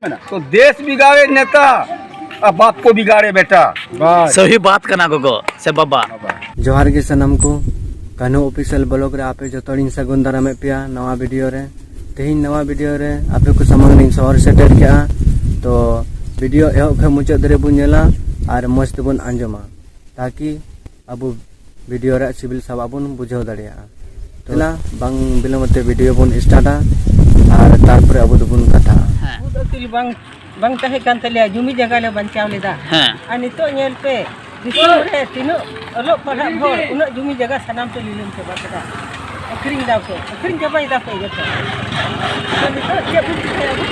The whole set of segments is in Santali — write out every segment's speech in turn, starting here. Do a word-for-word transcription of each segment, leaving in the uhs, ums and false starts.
तो देश बिगाड़े नेता, और बाप को बिगाड़े बेटा। ᱥᱟᱹᱦᱤ ᱵᱟᱛ ᱠᱟᱱᱟ ᱜᱚᱜᱚ ᱥᱮ ᱵᱟᱵᱟ᱾ ᱡᱚᱦᱟᱨ ᱜᱮ ᱥᱟᱱᱟᱢ ᱠᱚ, ᱠᱟᱹᱱᱦᱩ ᱚᱯᱷᱤᱥᱤᱭᱟᱞ ᱵᱞᱚᱜ ᱨᱮ ᱟᱯᱮ ᱡᱚᱛᱚ ᱦᱚᱲᱤᱧ ᱥᱟᱹᱜᱩᱱ ᱫᱟᱨᱟᱢᱮᱫ ᱯᱮᱭᱟ ᱱᱟᱣᱟ ᱵᱷᱤᱰᱤᱭᱳ ᱨᱮ᱾ ᱛᱮᱦᱮᱧ ᱱᱟᱣᱟ ᱵᱷᱤᱰᱤᱭᱳ ᱨᱮ ᱟᱯᱮ ᱠᱚ ᱥᱟᱢᱟᱝ ᱨᱤᱧ ᱥᱚᱦᱚᱨ ᱥᱮᱴᱮᱨ ᱠᱮᱜᱼᱟ᱾ ᱛᱚ ᱵᱷᱤᱰᱤᱭᱳ ᱮᱦᱚᱵ ᱠᱷᱚᱱ ᱢᱩᱪᱟᱹᱫ ᱫᱷᱟᱹᱨᱤᱡ ᱵᱚᱱ ᱧᱮᱞᱟ ᱟᱨ ᱢᱚᱡᱽ ᱛᱮᱵᱚᱱ ᱟᱸᱡᱚᱢᱟ, ᱛᱟᱠᱤ ᱟᱵᱚ ᱵᱷᱤᱰᱤᱭᱳ ᱨᱮᱭᱟᱜ ᱥᱤᱵᱤᱞ ᱥᱟᱵᱟᱜ ᱵᱚᱱ ᱵᱩᱡᱷᱟᱹᱣ ᱫᱟᱲᱮᱭᱟᱜᱼᱟ᱾ ᱛᱚ ᱵᱟᱝ ᱵᱤᱞᱚᱢ ᱛᱮ ᱵᱷᱤᱰᱤᱭᱳ ᱵᱚᱱ ᱥᱴᱟᱨᱴᱟ ᱟᱨ ᱛᱟᱨᱯᱚᱨᱮ ᱟᱵᱚ ᱫᱚᱵᱚᱱ ᱠᱟᱛᱷᱟᱜᱼᱟ᱾ ᱦᱮᱸ᱾ ᱵᱩᱫ ᱟᱹᱠᱤᱞ ᱵᱟᱝ, ᱵᱟᱝ ᱛᱟᱦᱮᱸ ᱠᱟᱱ ᱛᱟᱞᱮᱭᱟ, ᱡᱩᱢᱤ ᱡᱟᱭᱜᱟ ᱞᱮ ᱵᱟᱧᱪᱟᱣ ᱞᱮᱫᱟ᱾ ᱦᱮᱸ᱾ ᱟᱨ ᱱᱤᱛᱚᱜ ᱧᱮᱞ ᱯᱮ, ᱫᱤᱥᱚᱢ ᱨᱮ ᱛᱤᱱᱟᱹᱜ ᱚᱞᱚᱜ ᱯᱟᱲᱦᱟᱜ ᱦᱚᱲ, ᱩᱱᱟᱹᱜ ᱡᱩᱢᱤ ᱡᱟᱭᱜᱟ ᱥᱟᱱᱟᱢ ᱯᱮ ᱞᱤᱞᱟᱹᱢ ᱪᱟᱵᱟ ᱠᱮᱫᱟ, ᱟᱹᱠᱷᱨᱤᱧ ᱫᱟ ᱯᱮ, ᱟᱹᱠᱷᱨᱤᱧ ᱪᱟᱵᱟᱭ ᱫᱟ ᱯᱮ ᱡᱚᱛᱚ᱾ ᱟᱫᱚ ᱱᱤᱛᱚᱜ ᱪᱮᱫ ᱵᱚᱱ ᱪᱤᱠᱟᱹᱭᱟ ᱟᱵᱚ?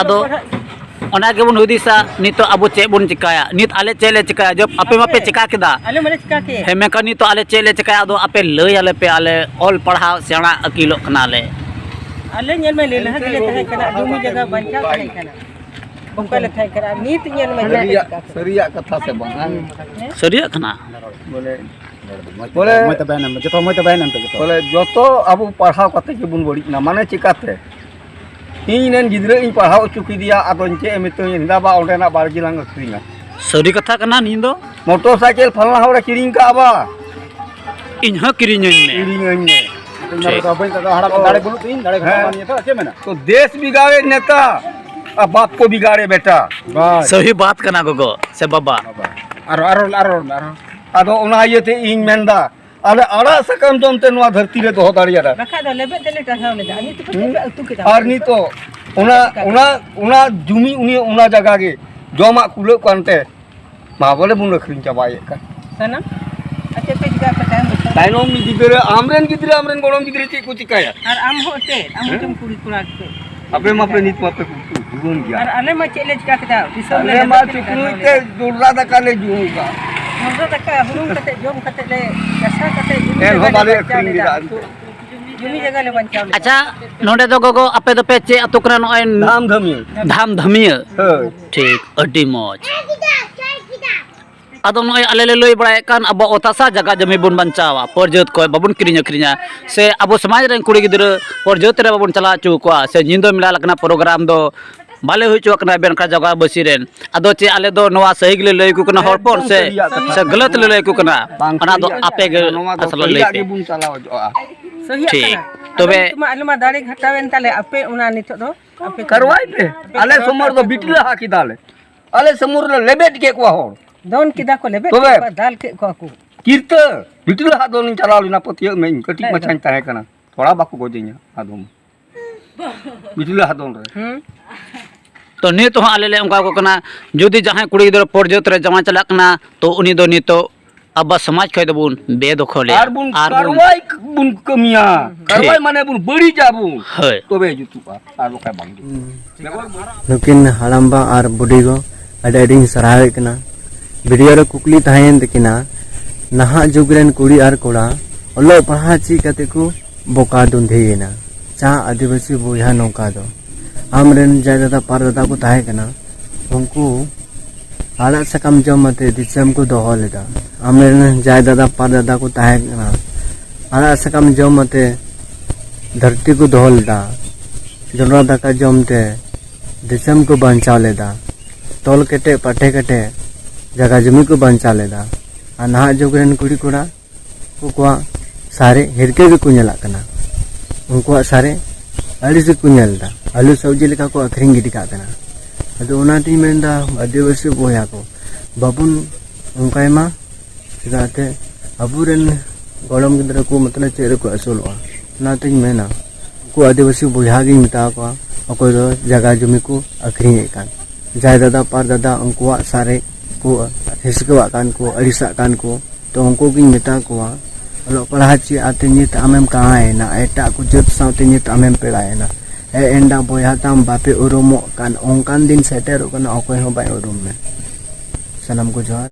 ᱟᱫᱚ ᱚᱞᱚᱜ ᱯᱟᱲᱦᱟᱜ ᱚᱱᱟ ᱜᱮᱵᱚᱱ ᱦᱩᱫᱤᱥᱟ, ᱱᱤᱛᱚᱜ ᱟᱵᱚ ᱪᱮᱫ ᱵᱚᱱ ᱪᱤᱠᱟᱹᱭᱟ? ᱱᱤᱛ ᱟᱞᱮ ᱪᱮᱫ ᱞᱮ ᱪᱤᱠᱟᱹᱭᱟ? ᱡᱚᱵ ᱟᱯᱮ ᱢᱟᱯᱮ ᱟᱯᱮ, ᱪᱤᱠᱟ ᱠᱮᱫᱟ᱾ ᱟᱞᱮ ᱢᱟᱞᱮ ᱪᱤᱠᱟ ᱠᱮᱫ᱾ ᱦᱮᱸ, ᱢᱮᱱᱠᱷᱟᱱ ᱱᱤᱛᱚᱜ ᱟᱞᱮ ᱪᱮᱫ ᱞᱮ ᱪᱤᱠᱟᱹᱭᱟ? ᱟᱫᱚ ᱟᱯᱮ ᱞᱟᱹᱭ ᱟᱞᱮ ᱯᱮ, ᱟᱞᱮ ᱚᱞ ᱯᱟᱲᱦᱟᱣ ᱥᱮᱬᱟ ᱟᱹᱠᱤᱞᱚᱜ ᱠᱟᱱᱟᱞᱮ᱾ ᱟᱞᱮ ᱧᱮᱞ ᱢᱮ, ᱞᱮᱞᱦᱟ ᱜᱮᱞᱮ ᱛᱟᱦᱮᱸ ᱠᱟᱱᱟ, ᱡᱩᱢᱤ ᱡᱟᱭᱜᱟ ᱵᱟᱧᱪᱟᱣ ᱛᱟᱦᱮᱸ ᱠᱟᱱᱟ, ᱚᱱᱠᱟ ᱞᱮ ᱛᱟᱦᱮᱸ ᱠᱟᱱᱟ᱾ ᱟᱨ ᱱᱤᱛ ᱧᱮᱞ ᱢᱮ, ᱪᱮᱫ ᱞᱮ ᱥᱟᱹᱨᱤᱭᱟᱜ, ᱪᱤᱠᱟ ᱠᱮᱫ᱾ ᱥᱟᱹᱨᱤᱭᱟᱜ ᱠᱟᱛᱷᱟ ᱥᱮ ᱵᱟᱝ? ᱦᱮᱸ? ᱥᱟᱹᱨᱤᱭᱟᱜ ᱠᱟᱱᱟ᱾ ᱵᱚᱞᱮ, ᱵᱚᱞᱮ ᱢᱚᱡᱽ ᱛᱮ ᱵᱟᱭ ᱧᱟᱢ ᱯᱮ, ᱡᱚᱛᱚ ᱢᱚᱡᱽ ᱛᱮ ᱵᱟᱭ ᱧᱟᱢ ᱯᱮ, ᱡᱚᱛᱚ᱾ ᱵᱚᱞᱮ, ᱡᱚᱛᱚ ᱟᱵᱚ ᱯᱟᱲᱦᱟᱣ ᱠᱟᱛᱮ ᱜᱮᱵᱚᱱ ᱵᱟᱹᱲᱤᱡ ᱮᱱᱟ᱾ ᱢᱟᱱᱮ ᱪᱤᱠᱟᱛᱮ? ᱤᱧ ᱨᱮᱱ ᱜᱤᱫᱽᱨᱟᱹ ᱤᱧ ᱯᱟᱲᱦᱟᱣ ᱦᱚᱪᱚ ᱠᱮᱫᱮᱭᱟ, ᱟᱫᱚ ᱪᱮᱫ ᱮ ᱢᱮᱛᱟᱹᱧᱟ, "ᱫᱟ ᱵᱟ, ᱚᱸᱰᱮᱱᱟᱜ ᱵᱟᱲᱜᱮ ᱞᱟᱝ ᱟᱹᱠᱷᱨᱤᱧᱟ᱾" ᱥᱟᱹᱨᱤ ᱠᱟᱛᱷᱟ ᱠᱟᱱᱟ ᱱᱤᱭᱟᱹ ᱫᱚ᱾ ᱢᱚᱴᱚᱨ ᱥᱟᱭᱠᱮᱞ ᱯᱷᱟᱞᱱᱟ ᱦᱚᱲᱮ ᱠᱤᱨᱤᱧ ᱠᱟᱜᱼᱟ ᱵᱟ᱾ ᱤᱧ ᱦᱚᱸ ᱠᱤᱨᱤᱧᱟᱹᱧ ᱢᱮ᱾ ᱠᱤᱨᱤᱧᱟᱹᱧ ᱢᱮ᱾ ᱤᱧ ᱢᱟ ᱴᱷᱤᱠ᱾ ᱫᱟᱫᱟ ᱵᱟᱹᱧ ᱫᱟᱫᱟ, ᱦᱟᱲᱟᱢ ᱫᱟᱲᱮ ᱵᱟᱹᱱᱩᱜ ᱛᱤᱧ, ᱫᱟᱲᱮ ᱜᱷᱟᱴᱟᱣ ᱦᱮᱸ᱾ ᱢᱟ ᱱᱤᱭᱟᱹ ᱫᱚ, ᱪᱮᱫ ᱢᱮᱱᱟ? तो देश बिगाड़े नेता, और बाप को बिगाड़े बेटा। ᱵᱟᱥ᱾ ᱥᱟᱹᱦᱤ ᱵᱟᱛ ᱠᱟᱱᱟ ᱜᱚᱜᱚ ᱥᱮ ᱵᱟᱵᱟ᱾ ᱟᱨᱚ, ᱟᱨᱚ, ᱟᱨᱚ, ᱟᱨᱚ᱾ ᱟᱫᱚ ᱚᱱᱟ ᱤᱭᱟᱹᱛᱮ ᱤᱧ ᱢᱮᱱᱫᱟ, ᱟᱞᱮ ᱟᱲᱟᱜ ᱥᱟᱠᱟᱢ ᱡᱚᱢ ᱛᱮ ᱱᱚᱣᱟ ᱫᱷᱟᱹᱨᱛᱤ ᱞᱮ ᱫᱚᱦᱚ ᱫᱟᱲᱮᱭᱟᱫᱟ᱾ ᱵᱟᱠᱷᱟᱡ ᱫᱚ ᱞᱮᱵᱮᱫ ᱛᱮᱞᱮ ᱴᱟᱨᱦᱟᱣ ᱞᱮᱫᱟ᱾ ᱟᱨ ᱱᱤᱛᱚᱜ ᱯᱮ ᱦᱩᱸ? ᱟᱹᱛᱩ ᱠᱮᱫᱟ᱾ ᱟᱨ ᱱᱤᱛᱚᱜ ᱚᱱᱟ, ᱚᱱᱟ, ᱚᱱᱟ ᱡᱩᱢᱤ, ᱩᱱᱤ ᱚᱱᱟ ᱡᱟᱭᱜᱟ ᱜᱮ ᱡᱚᱢᱟᱜ ᱠᱩᱞᱟᱹᱜ ᱠᱟᱱᱛᱮ ᱢᱟ ᱵᱚᱞᱮ ᱵᱚᱱ ᱟᱹᱠᱷᱨᱤᱧ ᱪᱟᱵᱟᱭᱮᱫ ᱠᱟᱱ᱾ ᱥᱟᱱᱟᱢ? ᱟᱨ ᱪᱮᱫ ᱯᱮ ᱪᱤᱠᱟ ᱠᱟᱫᱟ ᱛᱟᱭᱚᱢ ᱫᱤᱥᱚᱢ? ᱛᱟᱭᱱᱚᱢ ᱜᱤᱫᱽᱨᱟᱹ, ᱟᱢᱨᱮᱱ ᱜᱤᱫᱽᱨᱟᱹ, ᱟᱢᱨᱮᱱ ᱜᱚᱲᱚᱢ ᱜᱤᱫᱽᱨᱟᱹ ᱪᱮᱫ ᱠᱚ ᱪᱤᱠᱟᱭᱟ? ᱟᱨ ᱟᱢ ᱦᱚᱸ ᱮᱱᱛᱮᱫ, ᱟᱢ ᱦᱚᱸ ᱦᱮᱸ? ᱪᱚᱝ ᱠᱩᱲᱤ ᱠᱚᱲᱟ ᱜᱮ᱾ ᱟᱯᱮ ᱢᱟᱯᱮ ᱱᱤᱛ ᱢᱟᱯᱮ ᱡᱩᱣᱟᱹᱱ ᱜᱮᱭᱟ᱾ ᱟᱨ ᱟᱞᱮ ᱢᱟ ᱪᱮᱫ ᱞᱮ ᱪᱤᱠᱟ ᱠᱮᱫᱟ? ᱫᱤᱥᱚᱢ ᱟᱞᱮ ᱨᱮ ᱢᱟ ᱪᱮᱫ ᱞᱮ ᱪᱩᱠᱞᱩᱡ ᱪᱤᱠᱟ ᱛᱮ ᱠᱮᱫᱟ? ᱡᱚᱱᱰᱨᱟ ᱫᱟᱠᱟ ᱞᱮ ᱡᱚᱢ ᱟᱠᱟᱫ᱾ ᱡᱚᱱᱰᱨᱟ ᱫᱟᱠᱟ ᱦᱩᱲᱩᱝ ᱠᱟᱛᱮ, ᱡᱚᱢ ᱠᱟᱛᱮ ᱞᱮ ᱪᱟᱥᱟ ᱠᱟᱛᱮ ᱡᱩᱢᱤ ᱮᱱᱦᱚᱸ ᱡᱟᱭᱜᱟ ᱞᱮ ᱵᱟᱞᱮ ᱵᱟᱧᱪᱟᱣ ᱟᱹᱠᱷᱨᱤᱧ ᱞᱮᱫᱟ᱾ ᱞᱮᱫᱟ᱾ ᱡᱩᱢᱤ ᱡᱟᱭᱜᱟ ᱞᱮ ᱵᱟᱧᱪᱟᱣ ᱞᱮᱫᱟ᱾ ᱟᱪᱪᱷᱟ, ᱱᱚᱰᱮ ᱫᱚ ᱜᱚᱜᱚ, ᱟᱯᱮ ᱫᱚᱯᱮ ᱪᱮᱫ ᱟᱹᱛᱩ ᱠᱟᱱᱟ? ᱱᱚᱜᱼᱚᱭ ᱫᱷᱟᱢ ᱫᱷᱟᱹᱢᱤᱭᱟᱹ᱾ ᱫᱷᱟᱢ ᱫᱷᱟᱹᱢᱤᱭᱟᱹ᱾ ᱦᱳᱭ᱾ ᱴᱷᱤᱠ, ᱟᱹᱰᱤ ᱢᱚᱡᱽ᱾ ᱟᱫᱚ ᱱᱚᱜᱼᱚᱭ ᱟᱞᱮ ᱞᱮ ᱞᱟᱹᱭ ᱵᱟᱲᱟᱭᱮᱫ ᱠᱟᱱ, ᱟᱵᱚ ᱚᱛ ᱦᱟᱥᱟ ᱡᱟᱭᱜᱟ ᱡᱚᱢᱤ ᱵᱚᱱ ᱵᱟᱧᱪᱟᱣᱟ, ᱯᱚᱨᱡᱟᱹᱛ ᱠᱷᱚᱱ ᱵᱟᱵᱚᱱ ᱠᱤᱨᱤᱧ ᱟᱹᱠᱷᱨᱤᱧᱟ, ᱥᱮ ᱟᱵᱚ ᱥᱚᱢᱟᱡᱽ ᱨᱮᱱ ᱠᱩᱲᱤ ᱜᱤᱫᱽᱨᱟᱹ ᱯᱚᱨᱡᱟᱹᱛ ᱨᱮ ᱵᱟᱵᱚᱱ ᱪᱟᱞᱟᱣ ᱦᱚᱪᱚ ᱠᱚᱣᱟ, ᱥᱮ ᱧᱤᱫᱟᱹ ᱢᱮᱞᱟ ᱞᱮᱠᱟᱱᱟᱜ ᱯᱨᱳᱜᱨᱟᱢ ᱫᱚ ᱵᱟᱞᱮ ᱦᱩᱭ ᱦᱚᱪᱚᱣᱟᱜ ᱠᱟᱱᱟ ᱟᱵᱮᱱ ᱠᱷᱟᱱ ᱡᱟᱭᱜᱟ ᱵᱟᱹᱥᱤ ᱨᱮᱱ᱾ ᱟᱫᱚ ᱪᱮᱫ ᱟᱞᱮ ᱫᱚ ᱱᱚᱣᱟ ᱥᱟᱹᱦᱤ ᱜᱮᱞᱮ ᱞᱟᱹᱭ ᱟᱠᱚ ᱠᱟᱱᱟ ᱦᱚᱲ ᱦᱚᱯᱚᱱ, ᱥᱮ, ᱥᱮ ᱜᱟᱹᱞᱟᱹᱛ ᱞᱮ ᱞᱟᱹᱭ ᱟᱠᱚ ᱠᱟᱱᱟ? ᱚᱱᱟ ᱫᱚ ᱟᱯᱮ ᱜᱮ ᱱᱚᱣᱟ ᱫᱚ ᱟᱥᱚᱞᱮ ᱞᱟᱹᱭ ᱥᱟᱹᱨᱤᱭᱟᱜ ᱯᱮ᱾ ᱜᱮᱵᱚᱱ ᱪᱟᱞᱟᱣ ᱦᱚᱪᱚᱜᱼᱟ᱾ ᱥᱟᱹᱦᱤᱭᱟᱜ ᱴᱷᱤᱠ᱾ ᱠᱟᱱᱟ᱾ ᱛᱚᱵᱮ ᱟᱞᱮ ᱢᱟ, ᱟᱞᱮ ᱢᱟ ᱫᱟᱲᱮ ᱜᱷᱟᱴᱟᱣᱮᱱ ᱛᱟᱞᱮ, ᱟᱯᱮ ᱚᱱᱟ ᱱᱤᱛᱚᱜ ᱫᱚ ᱟᱯᱮ ᱠᱟᱨᱣᱟᱭ ᱯᱮ᱾ ᱟᱞᱮ ᱥᱚᱢᱚᱭ ᱨᱮᱫᱚ ᱵᱤᱴᱞᱟᱹ ᱦᱟ ᱠᱮᱫᱟᱞᱮ᱾ ᱟᱞᱮ ᱥᱚᱢᱚᱭ ᱨᱮᱞᱮ ᱞᱮᱵᱮᱫ ᱠᱮᱫ ᱠᱚᱣᱟ ᱦᱚᱲ᱾ ᱫᱚᱱ ᱠᱮᱫᱟ ᱠᱚ, ᱞᱮᱵᱮᱫ ᱛᱚᱵᱮ ᱠᱮᱫ ᱠᱚᱣᱟ, ᱫᱟᱞ ᱠᱮᱫ ᱠᱚᱣᱟ ᱠᱚ᱾ ᱠᱤᱨᱛᱟᱹ ᱵᱤᱴᱞᱟᱹ ᱦᱟ ᱫᱚᱱᱤᱧ ᱪᱟᱞᱟᱣ ᱞᱮᱱᱟ, ᱯᱟᱹᱛᱭᱟᱹᱜ ᱢᱮ, ᱤᱧ ᱠᱟᱹᱴᱤᱡ ᱦᱮᱸ, ᱢᱟᱪᱷᱟᱧ ᱛᱟᱦᱮᱸ ᱠᱟᱱᱟ, ᱛᱷᱚᱲᱟ ᱵᱟᱠᱚ ᱜᱚᱡᱤᱧᱟ ᱟᱫᱚᱢ᱾ ᱵᱤᱴᱞᱟᱹ ᱦᱟ ᱫᱚᱱ ᱨᱮ᱾ ᱦᱩᱸ᱾ ᱛᱚ ᱱᱤᱛ ᱦᱚᱸ ᱟᱞᱮ ᱞᱮ ᱚᱱᱠᱟ ᱠᱚ ᱠᱟᱱᱟ, ᱡᱩᱫᱤ ᱡᱟᱦᱟᱸᱭ ᱠᱩᱲᱤ ᱜᱤᱫᱽᱨᱟᱹ ᱯᱚᱨᱡᱟᱹᱛ ᱨᱮ ᱡᱟᱶᱟᱭ ᱪᱟᱞᱟᱜ ᱠᱟᱱᱟ, ᱛᱚ ᱩᱱᱤ ᱫᱚ ᱱᱤᱛᱚᱜ ᱟᱵᱚ ᱥᱚᱢᱟᱡᱽ ᱠᱷᱚᱡ ᱫᱚᱵᱚᱱ ᱵᱮᱫᱚᱠᱷᱚᱞᱮᱭᱟ᱾ ᱟᱨ ᱵᱚᱱ ᱟᱨ ᱵᱚᱱ ᱠᱟᱨᱣᱟᱭ ᱵᱚᱱ ᱠᱟᱹᱢᱤᱭᱟ᱾ ᱴᱷᱤᱠ᱾ ᱠᱟᱨᱣᱟᱭ ᱢᱟᱱᱮ ᱵᱚᱱ ᱵᱟᱹᱲᱤᱡᱟ ᱵᱚᱱ᱾ ᱦᱳᱭ᱾ ᱛᱚᱵᱮ ᱡᱩᱛᱩᱜᱼᱟ, ᱟᱨ ᱵᱟᱠᱷᱟᱡ ᱵᱟᱝ ᱡᱩᱛᱩᱜᱼᱟ᱾ ᱱᱩᱠᱤᱱ ᱦᱟᱲᱟᱢᱵᱟ ᱟᱨ ᱵᱩᱰᱤ ᱜᱚ ᱟᱹᱰᱤ ᱟᱹᱰᱤᱧ ᱥᱟᱨᱦᱟᱣᱮᱫ ᱠᱤᱱᱟ᱾ ᱵᱷᱤᱰᱤᱭᱳ ᱨᱮ ᱠᱩᱠᱞᱤ ᱛᱟᱦᱮᱸᱭᱮᱱ ᱛᱟᱹᱠᱤᱱᱟ, ᱱᱟᱦᱟᱜ ᱡᱩᱜᱽ ᱨᱮᱱ ᱠᱩᱲᱤ ᱟᱨ ᱠᱚᱲᱟ ᱚᱞᱚᱜ ᱯᱟᱲᱦᱟᱜ ᱪᱮᱫ ᱠᱟᱛᱮ ᱠᱚ ᱵᱚᱠᱟ ᱫᱩᱸᱫᱷᱤᱭᱮᱱᱟ? ᱪᱟ ᱟᱹᱫᱤᱵᱟᱹᱥᱤ ᱵᱚᱭᱦᱟ ᱱᱚᱝᱠᱟ ᱫᱚ᱾ ᱟᱢᱨᱮᱱ ᱡᱟᱭ ᱫᱟᱫᱟ ᱯᱟᱨ ᱫᱟᱫᱟ ᱠᱚ ᱛᱟᱦᱮᱸ ᱠᱟᱱᱟ, ᱩᱱᱠᱩ ᱟᱲᱟᱜ ᱥᱟᱠᱟᱢ ᱡᱚᱢ ᱟᱛᱮ ᱫᱤᱥᱚᱢ ᱠᱚ ᱫᱚᱦᱚ ᱞᱮᱫᱟ᱾ ᱟᱢᱨᱮᱱ ᱡᱟᱭ ᱫᱟᱫᱟ ᱯᱟᱨ ᱫᱟᱫᱟ ᱠᱚ ᱛᱟᱦᱮᱸ ᱠᱟᱱᱟ, ᱟᱲᱟᱜ ᱥᱟᱠᱟᱢ ᱡᱚᱢ ᱟᱛᱮ ᱫᱷᱟᱹᱨᱛᱤ ᱠᱚ ᱫᱚᱦᱚ ᱞᱮᱫᱟ᱾ ᱡᱚᱱᱰᱨᱟ ᱫᱟᱠᱟ ᱡᱚᱢ ᱛᱮ ᱫᱤᱥᱚᱢ ᱠᱚ ᱵᱟᱧᱪᱟᱣ ᱞᱮᱫᱟ᱾ ᱛᱚᱞ ᱠᱮᱴᱮᱡ ᱯᱟᱴᱷᱮ ᱠᱮᱴᱮᱡ ᱡᱟᱭᱜᱟ ᱡᱚᱢᱤ ᱠᱚ ᱵᱟᱧᱪᱟᱣ ᱞᱮᱫᱟ᱾ ᱟᱨ ᱱᱟᱦᱟᱜ ᱡᱩᱜᱽ ᱨᱮᱱ ᱠᱩᱲᱤ ᱠᱚᱲᱟ ᱩᱱᱠᱩᱣᱟᱜ ᱥᱟᱨᱮᱡ ᱦᱤᱨᱠᱟᱹ ᱜᱮᱠᱚ ᱧᱮᱞᱟᱜ ᱠᱟᱱᱟ᱾ ᱩᱱᱠᱩᱣᱟᱜ ᱥᱟᱨᱮᱡ ᱟᱹᱲᱤᱥ ᱜᱮᱠᱚ ᱧᱮᱞ ᱮᱫᱟ᱾ ᱟᱹᱞᱩ ᱥᱚᱵᱽᱡᱤ ᱞᱮᱠᱟ ᱠᱚ ᱟᱹᱠᱷᱨᱤᱧ ᱜᱤᱰᱤ ᱠᱟᱜ ᱠᱟᱱᱟ᱾ ᱟᱫᱚ ᱚᱱᱟᱛᱤᱧ ᱢᱮᱱᱫᱟ, ᱟᱹᱫᱤᱵᱟᱹᱥᱤ ᱵᱚᱭᱦᱟ ᱠᱚ, ᱵᱟᱵᱚᱱ ᱚᱱᱠᱟᱭ ᱢᱟ, ᱪᱮᱫᱟᱜ ᱛᱮ ᱟᱵᱚᱨᱮᱱ ᱜᱚᱲᱚᱢ ᱜᱤᱫᱽᱨᱟᱹ ᱠᱚ ᱢᱚᱛᱞᱚᱵ ᱪᱮᱫ ᱨᱮᱠᱚ ᱟᱹᱥᱩᱞᱚᱜᱼᱟ? ᱚᱱᱟᱛᱤᱧ ᱢᱮᱱᱟ, ᱩᱱᱠᱩ ᱟᱹᱫᱤᱵᱟᱹᱥᱤ ᱵᱚᱭᱦᱟ ᱜᱤᱧ ᱢᱮᱛᱟ ᱠᱚᱣᱟ, ᱚᱠᱚᱭ ᱫᱚ ᱡᱟᱭᱜᱟ ᱡᱚᱢᱤ ᱠᱚ ᱟᱹᱠᱷᱨᱤᱧᱮᱫ ᱠᱟᱱ, ᱡᱟᱭ ᱫᱟᱫᱟ ᱯᱟᱨ ᱫᱟᱫᱟ ᱩᱱᱠᱩᱣᱟᱜ ᱥᱟᱨᱮᱡ ᱠᱚ ᱦᱤᱥᱠᱟᱹᱣᱟᱜ ᱠᱟᱱ ᱠᱚ, ᱟᱹᱲᱤᱥᱟᱜ ᱠᱟᱱ ᱠᱚ, ᱛᱚ ᱩᱱᱠᱩ ᱜᱤᱧ ᱢᱮᱛᱟ ᱠᱚᱣᱟ, ᱚᱞᱚᱜ ᱯᱟᱲᱦᱟᱜ ᱪᱮᱫ ᱟᱛᱮ ᱱᱤᱛ ᱟᱢᱮᱢ ᱠᱟᱬᱟᱭᱮᱱᱟ, ᱮᱴᱟᱜ ᱠᱚ ᱡᱟᱹᱛ ᱥᱟᱶᱛᱮ ᱱᱤᱛ ᱟᱢᱮᱢ ᱯᱮᱲᱟᱭᱮᱱᱟ᱾ ᱮ ᱮᱱᱰᱟ ᱵᱚᱭᱦᱟ ᱛᱟᱢ ᱵᱟᱯᱮ ᱩᱨᱩᱢᱚᱜ ᱠᱟᱱ, ᱚᱱᱠᱟᱱ ᱫᱤᱱ ᱥᱮᱴᱮᱨᱚᱜ ᱠᱟᱱᱟ, ᱚᱠᱚᱭ ᱦᱚᱸ ᱵᱟᱭ ᱩᱨᱩᱢ ᱢᱮ᱾ ᱥᱟᱱᱟᱢ ᱠᱚ ᱡᱚᱦᱟᱨ᱾